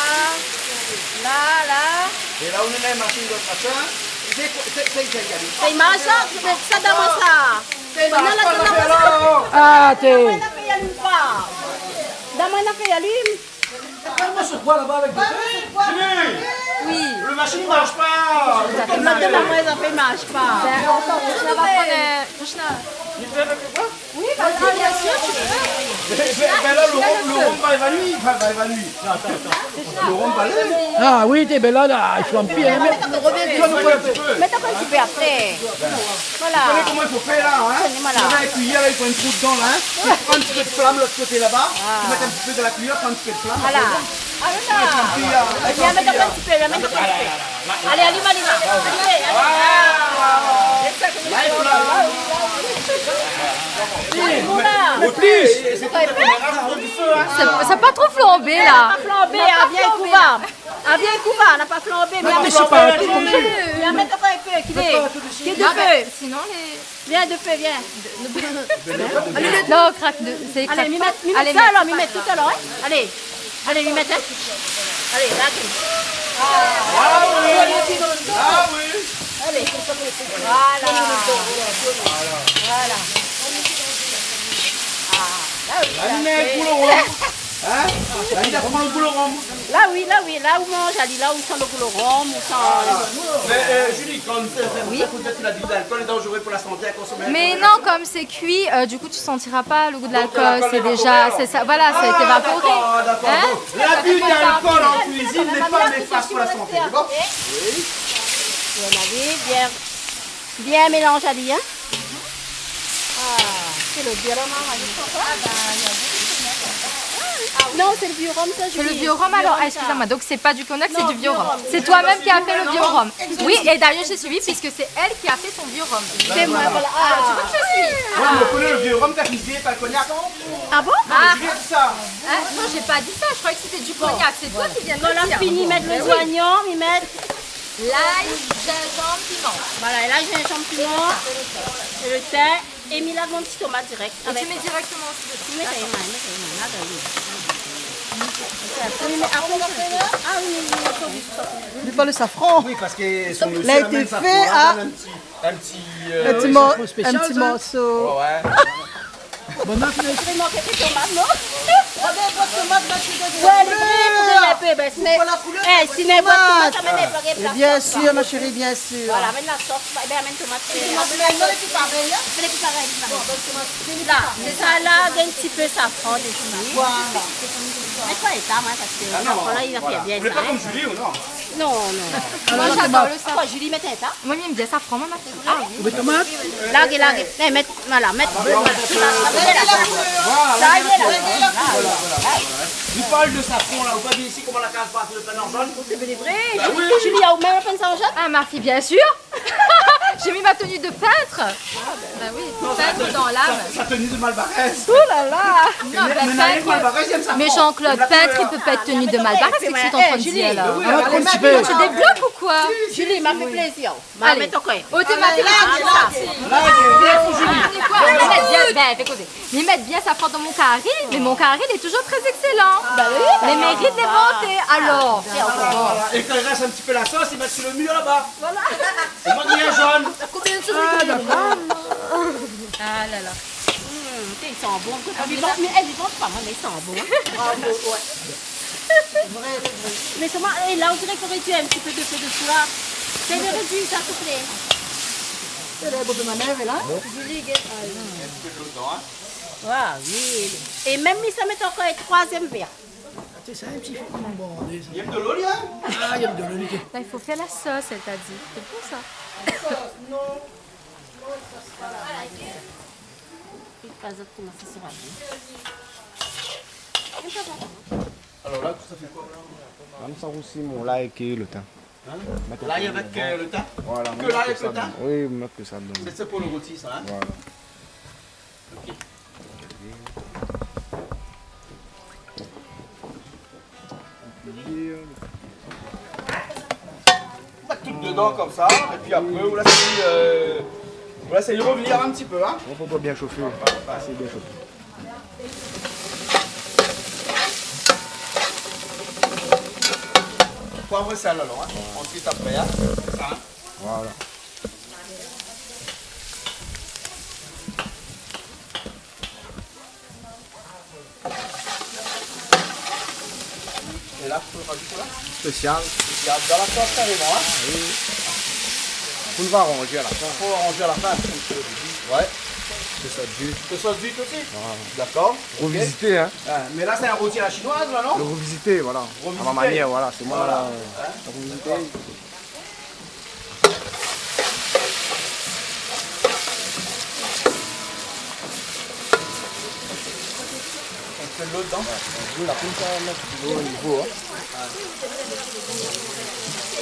la, la. É la, ou néna in mashine dan le machin. Sé, sé, sé, sé, sé, sé i marsh, sa, sa, dan moin, sa. Sé i marsh pa, sa, sa. Ah, té. Dan moin, na fé alim pa. Dan moin, na fé alim. Ah, moi, je vois là-bas avec des... Julie, oui. Le machin ne marche pas. Le tournevis. Madame, moi, ça fait marche pas. Ben, attends, on va prendre, euh, Krishna. Il fait avec le quoi ? Oui, bah, ah, bien sûr, tu peux. Ben, ben, ben là, le rhum, le rhum va évanouir, va, va évanouir. Non, attends, attends. Le rhum va aller. Ah oui, t'es belle là, là, il flambe bien, hein. Mets encore un petit peu après. Voilà. Vous connaissez comment il faut faire là, hein ? Voilà. Vous avez un cuillère là, il faut une croûte dedans là, hein. Tu prends un petit peu de flamme de l'autre côté là-bas, tu mets un petit peu de la cuillère, prends un petit peu de flamme. Voilà. Après, bon. Ah, voilà. Viens mettre un petit peu, viens mettre un petit peu. Allez, allume, allume. Allume, allume. Là, il faut la... Voilà. Au pif. C'est pas la caméra, je prends du feu, hein. Ça, ça a pas trop flambé, là. Ça a pas flambé, hein, viens, couvre. Ah, viens, couvre, on n'a pas flambé, mais... Non, mais c'est pas un truc comme ça. Viens mettre encore un peu, qu'il est, qu'il est de feu. Sinon, les... Viens, de feu, viens. Non, craque de, c'est... Allez, craque mi pas. Mets, mets ça alors, mi mets tout à l'heure, hein. Allez. Allez, mi mets, hein. Allez, là, tu... Ah oui. Ah oui. Allez. Voilà. Voilà. Ah, là, oui, là, c'est... Hein ? Là, il a pris le goût le rhum. Là, oui, là, oui, là ou manz, ali, là ou san le goût le rhum, ou san... Mais, euh, Julie, quand on fait, fait comme ça, faut dire que l'abus d'alcool est dangereux pour la santé à consommer. Mais non, comme c'est cuit, euh, du coup, tu sentiras pas le goût de l'alcool, c'est déjà, c'est ça, voilà, c'est évaporé. Donc, l'alcool est évaporé. D'accord, d'accord. Hein ? Donc, l'abus d'alcool en cuisine n'est pas néfaste pour la santé, d'accord ? Oui. Voilà, oui, bien. Bien mélanzé, ali, hein ? Ah, c'est le vieux rhum, hein, je crois. Non, c'est le vieux rhum, ça, je dis. C'est le vieux rhum, alors, ah, excusez-moi, donc c'est pas du cognac, c'est du vieux rhum. Non, vieux rhum. C'est toi-même qui as fait le vieux rhum. Oui, et d'ailleurs, j'ai suivi, puisque c'est elle qui a fait son vieux rhum. C'est moi, voilà. Ah, tu vois que je suis. Moi, je connais le vieux rhum, t'as cuisiné, pas le cognac. Ah bon ? Ah. Je viens de ça. Hein ? Non, j'ai pas dit ça, je croyais que c'était du cognac, c'est toi qui viens de le dire. Quand on a fini, mettre les oignons, mi mets Lay, zinzanm, piman. Voilà, lay, zinzanm, piman, le tin, é mi lav mon ti tomat dirèk. Et tu mets directement aussi dedans. D'accord. Mets sa, mets sa, mets sa, la, oui. Oubli pas le safran. Oui, parce que son monsieur... Il a été fait à un petit, un petit, euh, un petit mor-, un petit morceau. Ouais, ouais. Bon, ma fille. Vréman, kèk tomat, non ? Ah ben, vot tomat, ma fille, de... Ouais, lé vré, pou donn in pé, ben, pou la koulèr, eh, si néna vot tomat, sa mèt in pé la sos. Bien sûr, ma chérie, bien sûr. Voilà, amèn la sos, eh ben, amèn tomat. Tomat, mé non, lé pi parèy, hein ? Mé lé pi parèy, lé pi parèy. Bon, ben, tomat, la, sé sa la, in ti pé safran dési. Voilà. Mé pa éta, moin, parske safran la, li va fé bien sa, hein. Vous voulez pas comme Julie ou non ? Non, non. Moi, j'adore le safran. Koi, Julie, mèt in ta ? Moin, mi èm bien safran, moin, ma fille. Ah oui. Ou mèt tomat ? Larg, larg. Eh, mèt, voilà, mèt. Voilà. Sa, lé la. Voilà, voilà, voilà. Li parl de safran la, ou pa vi isi koman la kaz partou le pèn an zone ? Sé vré. Bah oui. Julie, ou mèt le pèn an zone ? Ah, ma fille, bien sûr. J'ai mis ma tenue de peintre. Bah oui, peintre dans l'âme. Sa, sa tenue de malbarèz. Oh là là. Non, mais peintre, mais Jean-Claude, peintre, il peut pas être tenue de malbarèz, qu'est-ce que tu es en train de dire, là ? Eh, Julie, tu débloques ou quoi ? Julie, ma fé plézir. Allez. Mèt ankor. Oh, t'es ma fille, tu dis ça. Larg, larg. Larg, larg. Mé mèt bien, ben, fé kozé. Mé mèt bien safran dan mon kari, mé mon kari, il est toujours très excellent. Bah oui. Les mérites d'être vantés, alors. Voilà, voilà. Et quand il reste un petit peu la sauce, il met sur le mur là-bas. Voilà. C'est moi qui ai jaune. Ah, d'accord. Ah là là. Hmm, i san bon. Ah, li van, mé, eh, li van pa, mé i san bon, hein. Bravo, ouais. Sé vré, sé vré. Mé solman, é la, on diré k'ou noré di in ti pé de fé désou la. Sé le rédui, sa, s'il te plaît. Sé le bon de manèv, la. Julie, gèt. In ti pé dolo dedan, hein. Ah oui. É mèm li sa mèt ankor in troizièm vèr. Sé sa, in ti pé. Bon, dé... I èm dolo, li, hein ? Ah, i èm dolo, li. Là, il faut faire la sauce, elle t'a dit. C'est bon, ça ? Non. Non, sa sé pa la... Li pa zot koman sa sera bon. Alors là, ça fait quoi, là ? Mèm sa osi, mon lay èk le tin. Hein ? Lay avèk, euh, le tin ? Voilà, que lay avèk le tin ? Oui, mèt ke sa dedan. C'est, c'est pour le rôti, ça, hein ? Voilà. Ok. Mèt tout dedan konmsa, épi apré, ou lès, euh, ou lès ali revenir in ti pé, hein. Bon, fo bien shofé. Voilà. Sé bien shofé. Poiv é sèl, alor, hein. Ansuit, apré, hein. Sa, hein. Voilà. Spésial. Spésial. Dan la sos karéman, in ? Ah oui. Pou nou va aranzé a la fin. Pou aranzé a la fin. Ouais. Sé sa, di. Sé sa, di tout suit. Voilà. Dakor. Ok. Revisité, in. Ah, mé la, sé in roti a la shinoiz, la, non ? Le revisité, voilà. Revisité. A ma manièr, voilà. Sé moin, voilà, la, in, revisité. Dakor. Mèt de lo dedan. Ouais, de lo, la, konmsa, mèt de lo o nivo, in.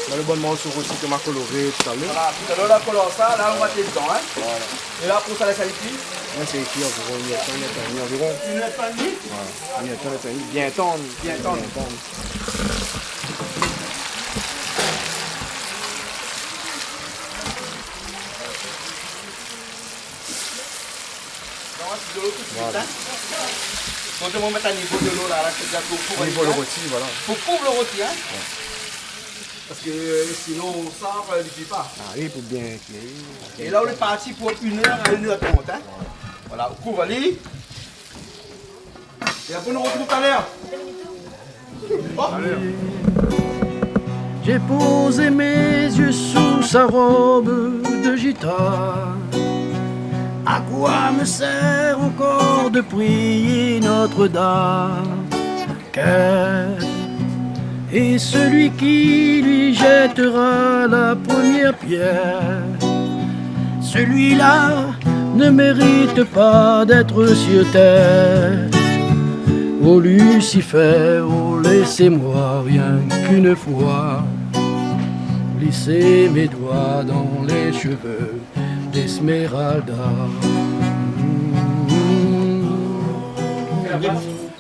Mèt lo bann morso roti ke ma koloré talèr. Voilà, talèr la kolor sa, la, nou va mèt dedan, in. Voilà. É la, pou sa, lès ali kui. Ouais, sé kui anviron inn èr d'tan, inn èr d'tan, anviron. Inn èr d'tan ? Voilà, inn èr d'tan, inn èr d'tan, bien tann. Bien tann. Bien tann. Non, sé de lo tout suit, in. Voilà. Bon, nou va mèt a nivo de lo, la, la, sé bien pou kouv lo roti, voilà. Pou kouv lo roti, in. Ouais. Parske, euh, sinon, sa, euh, li kui pa. Ah oui, pou bien kui. É la, nou lé parti pou inn èr a inn èr trant, in. Voilà. Voilà, nou kouv ali. É apré, nou artrouv talèr. Oh. J'ai posé mes yeux sous sa robe de gitane. À quoi me sert encore de prier Notre-Dame ? Quel est celui qui lui jettera la première pierre ? Celui-là ne mérite pas d'être sur terre. Oh Lucifer, oh, laissez-moi rien qu'une fois glisser mes doigts dans les cheveux d'Esmeralda.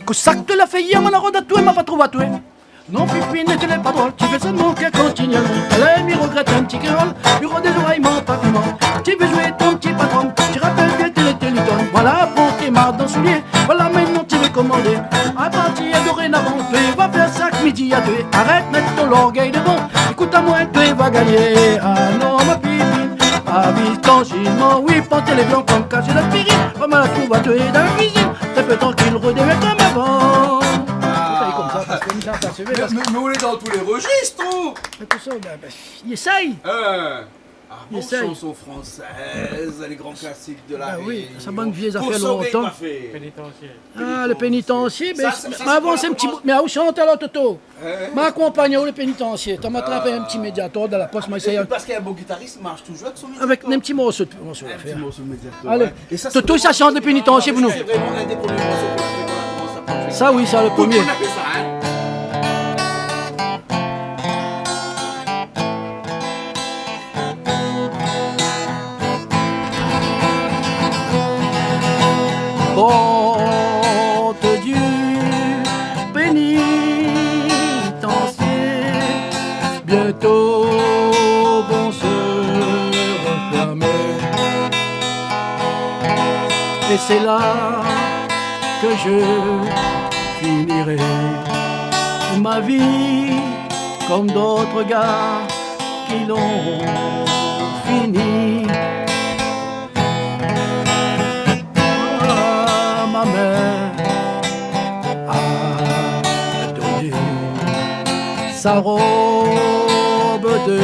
Kosa ke la fé yèr, mon arod atoué, ma pa trouv atoué. Non, Pipine, tu n'es pas drôle, tu fais ça de mon cœur continuellement. Allez, mi regrette un petit créole, bureau des oreilles, mon papillon. Tu veux jouer ton petit patron, tu rappelles bien tes télétons. Voilà, prends tes marques dans le soulier, voilà, maintenant tu veux commander. À partir de dorénavant, tu vas faire ça que midi à deux. Arrête, mets ton orgueil devant, écoute à moi, tu vas gagner. Ah non, ma Pipine, avise ton jugement, oui, panté les blancs comme caché la spirit. Pas mal à trouver, tu es dans la cuisine, t'es peu tranquille, redevient comme avant. Ah. Sa i lé konmsa, parske mi sa, sa sé vré, mé, parske mé, mé nou lé dan tout lé rejis, ou. Mé tout sa, bin, bin, i éséy. Hein. Ah bon, i éséy. Chanson française, les grands classiques de La Réunion. Bin oui, sa bann vié zafèr lontan. Kosa ou gingn pa fé. Pénitancier. Ah, le pénitancier, bin, sa, sa, mé sa, avan, sé in ti bout, mé ou shant alor, Toto. Hein ? Ma akonpagn aou le pénitancier. T'as attrapé un petit médiator dan la pos, ma éséy. Ah. Parske in bon gitaris i marsh toujour avèk son médiator. Avèk in ti morso, morso. In ti morso de médiator, ouais. Allez. É sa, sé vréman, Toto, sa shant le pénitancier pou nou. Sé vréman inn dé promié morso ke nou la fé, ke nou la komans a prodwir. Sa oui, sa, le promié. Pou, pou nou fé sa, hein. Portes du pénitencier bientôt vont se refermer. Et c'est là que je finirai ma vie comme d'autres gars qui l'ont fini. Ah, ma mère a donné sa robe de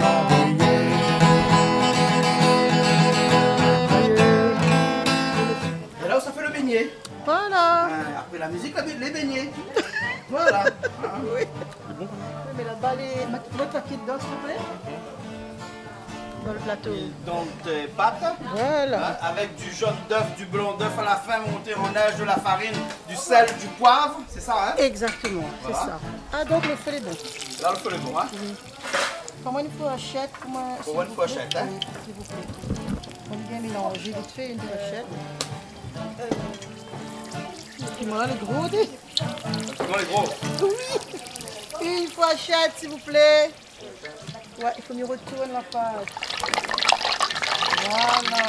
mariée. É la, sa fé le bégné. Voilà. Hein, apré la mizik, la bé-, lé bégné. Voilà. Hein. Oui. Oui, mé la, ba, lé, mèt, mèt la ki dedan, s'il vous plaît. Dans le plateau. Et dans tes pâtes, voilà, hein, avec du jaune d'œuf, du blanc d'œuf à la fin, monté en neige, de la farine, du sel, du poivre, c'est ça, hein ? Exactement, c'est ça. Voilà. Ah, donc le feu est bon. Là, le feu est bon, hein ? Oui. Fo amoin in fourshèt, fo amoin, s'il vous plaît. Fo amoin in fourshèt, hein ? Oui, s'il vous plaît. Fo bien mélanzé vit fé, in fourshèt. Piman la lé gro, di. Piman lé gro. Oui. In fourshèt, s'il vous plaît. Ouais, i fo mi retourn la paz. Voilà.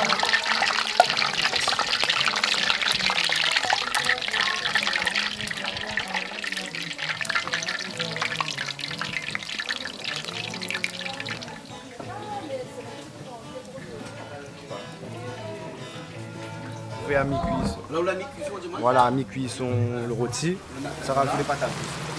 Fé a mi-kuison. La ou la mi-kuison, di amoin ? Voilà, a mi-kuison le roti. Sa rajout lé patat.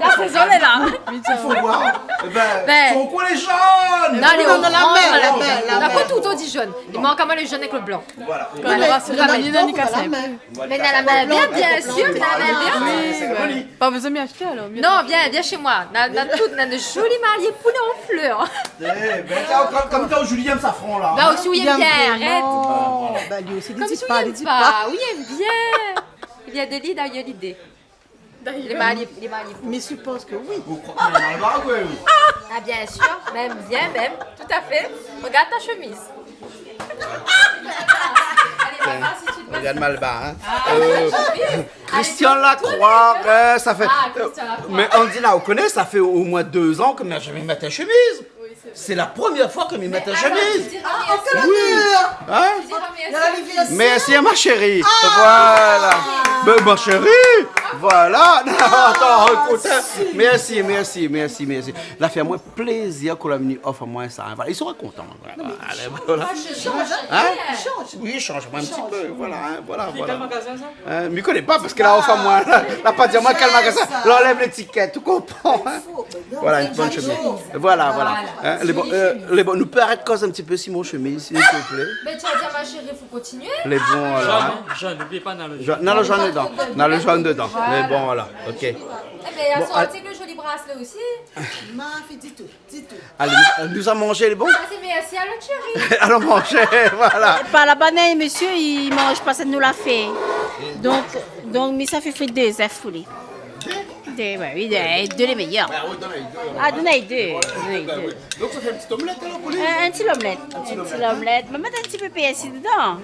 La sézon lé la. I fo voir. Ében, son koulèr lé jone. Non, lé oranj, la mèr, la mèr. Dakor, tout i di jone. I mank amoin lo jone avèk lo blan. Voilà. Kan nou nora si la mèr, ni la mèr. Mé na la mèr bien, biensir, mé na la mèr bien. Oui, sé la mèr. Pa bezoin mi ashté alor. Non, vien, vien shé moin. Na, na tout, na de zoli marié poulé an flèr. Ében, tiens, kom, kom kan Julie i èm safran la. Ba, osi, oui, i èm bien, arèt. Kom si ou i èm pa, ou i èm bien. I vien de li, la, li la lidé. Lé marié, lé marié. Mi sipos ke oui. Ou kroi ke lé malbar, koi, ou ? Ah, biensir, mèm bien, mèm, tout à fait. Regarde ta chemise. Allez, papa, si tu te mets... Regarde malbar, hein. Euh, Christian Lacroix, euh, ça fait... Ah, Christian Lacroix. Mais Andy, là, on connaît, ça fait au moins deux ans que moi, je vais mettre une chemise. Oui, c'est vrai. C'est la première fois que mi mèt in shemiz. Ah, tu diras merci. Oui. Hein ? Tu diras merci. Merci à ma chérie. Voilà. Mais ma chérie, voilà. Non, attends, écoute, hein. Merci, merci, merci, merci. La fé amoin plézir ke la vni ofèr amoin sa, hein. Voilà, li sera kontan, hein. Voilà. Allez, voilà. Hein ? Oui, change amoin in ti pé. Voilà, hein, voilà, voilà. Hein, mi koné pa parske la ofèr amoin, la pa di amoin kèl magazin. L'anlèv létikèt, ou konpran, hein ? Voilà, une bonne chemise. Voilà, voilà. Hein, lé bon, euh, lé bon, nou pé arèt koz in ti pé si mon shemiz, s'il te plaît. Mé ou la di a ma shéri, fo kontinié. Lé bon, alor, hein. Jone, jone, oubli pa, na lo jone. Jone, na lo jone dedan. Na lo jone dedan. Voilà. Mé bon, voilà, OK. Ében, la sorti lo zoli braslé osi. Ma fi di tout. Allez, nou, nou sa manzé, lé bon ? Ah, sé mersi a la shéri. Alon manzé, voilà. Pa la bann mésyé, i manz pa sak nou la fé. Donk, donk, mi sa fé frir dé zèf pou li. Dé, ba oui, dé, dé lé méyèr. Ah, donn ali dé, donn ali dé. Donk, sa fé in ti omlèt, alor, pou li ? In, in ti omlèt. In ti omlèt. Ma mèt in ti pé pèrsi dedan.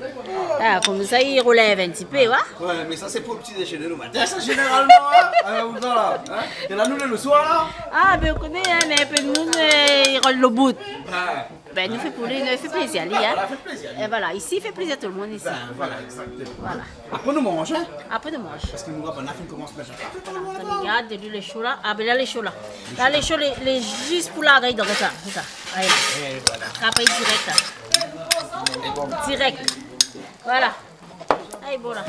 Ah, konmsa, i relèv in ti pé, wa. Ouais, mé sa, sé pou lo ti déjeuner lo matin, sa, zénéralman, hein ? Hein, ou sa, la, hein ? É la, nou lé lo soir, la ? Ah, bin, ou koné, hein, mé in pé d'moun, euh, i rod lo bout. Ouais. Bin, nou fé pou li, nou fé plézir ali, hein. Voilà, fé plézir ali. É voilà, isi, fé plézir tout lo moun, isi. Bin, voilà, exactement. Voilà. Apré, nou manz, hein ? Apré, nou manz. Parske nou, la fine komans mèt sa. Voilà, atann, gard, de luil lé sho, la. Ah, bin, la, lé sho, la. La, lé sho, lé, lé zis pou la gay, donk, sa, sé sa. Alé. É voilà. Apré, dirèk, la. Dirèk. Voilà. Ay, bon, la.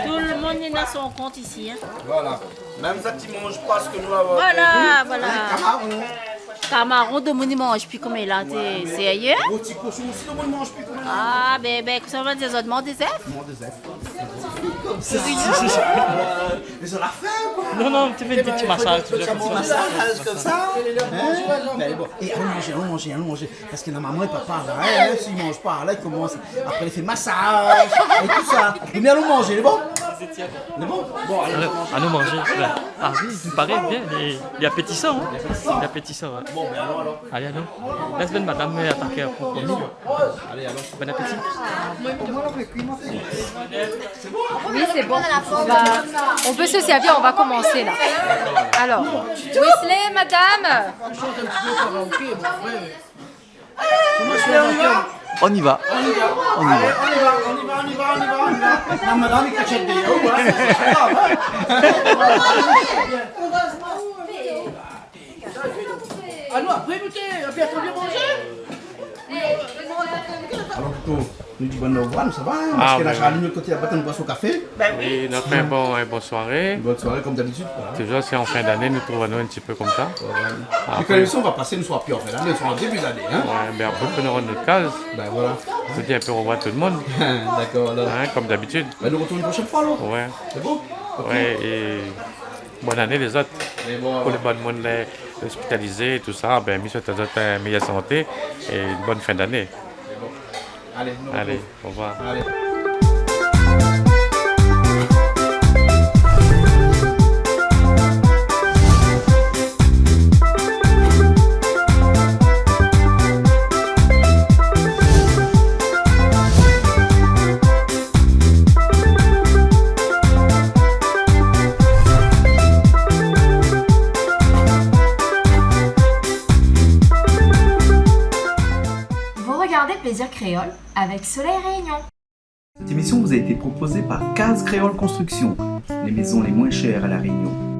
Tout lo moun néna son kont isi, hein. Voilà. Mèm sak i manz pa sak nou la. Voilà, voilà. Kamaron. Kamaron, domoun i manz pi koméla, té sérié ? Roti koshon osi, domoun i manz pi koméla. Ah, bin, bin, kosa ou va di, zot i manz dé zèf ? I manz dé zèf. Sérié ? Mé sa la fé, koi. Non, non, ti fé in ti masaz, ti fé in ti masaz konmsa. Hein ? Mé bon, é alon manzé, alon manzé, alon manzé. Parske normalman, i pé pa, la, hein, si i manz pa, la, i komans, apré, i fé masaz é tousa. Mé alon manzé, lé bon ? Lé bon ? Bon, alé, alon manzé. Alon manzé, ouais. Ah oui, i paré bien, lé, lé apétisan, hein. Lé apétisan, ouais. Bon, bin, alon, alon. Alé, alon. Lès madam, euh, ataké an promié. Alé, alon. Bon apéti. Oui, c'est bon. On va, on peut se servir, on va commencer là. Alors, Wesley, madame. On y va. On y va. On y va, on y va, on y va, on y va, on y va. La madam i kashèt déor, ouais. Ah non, apré, nou té, apré, apré, manzé. Alor, Toto, nou di bonn revoir, nou sava, hein, parske la Charline, lot koté, la boit in boison kafé. Bin oui. Oui, nou la fé in bon, in bon soiré. Une bonne soirée, comme d'habitude, voilà. Toujours, sé an fin d'ané, nou trouv anou in ti pé konmsa. Ouais. Mé kan lémision va pasé, nou sra pi an fin d'ané, nou sra an début d'ané, hein. Ouais, bin apré, fo nou rant nout kaz. Bin voilà. Nou di in pé revoir tout lo moun. D'accord, alors. Hein, comme d'habitude. Bin, nou retourn in proshèn foi, alor. Ouais. Lé bon ? OK. Ouais, é bonn ané, lézot. Lé bon, alor. Pou lé bann moun, lé ospitalizé, tousa, bin, mi souèt azot in méyèr santé é in bonn fin d'ané. Lé bon. Alé, nou rotrouv. Alé, au revoir. Alé. Vous regardez Plaisir Créole avec Soleil Réunion. Cette émission vous a été proposée par Case Créole Construction, les maisons les moins chères à La Réunion.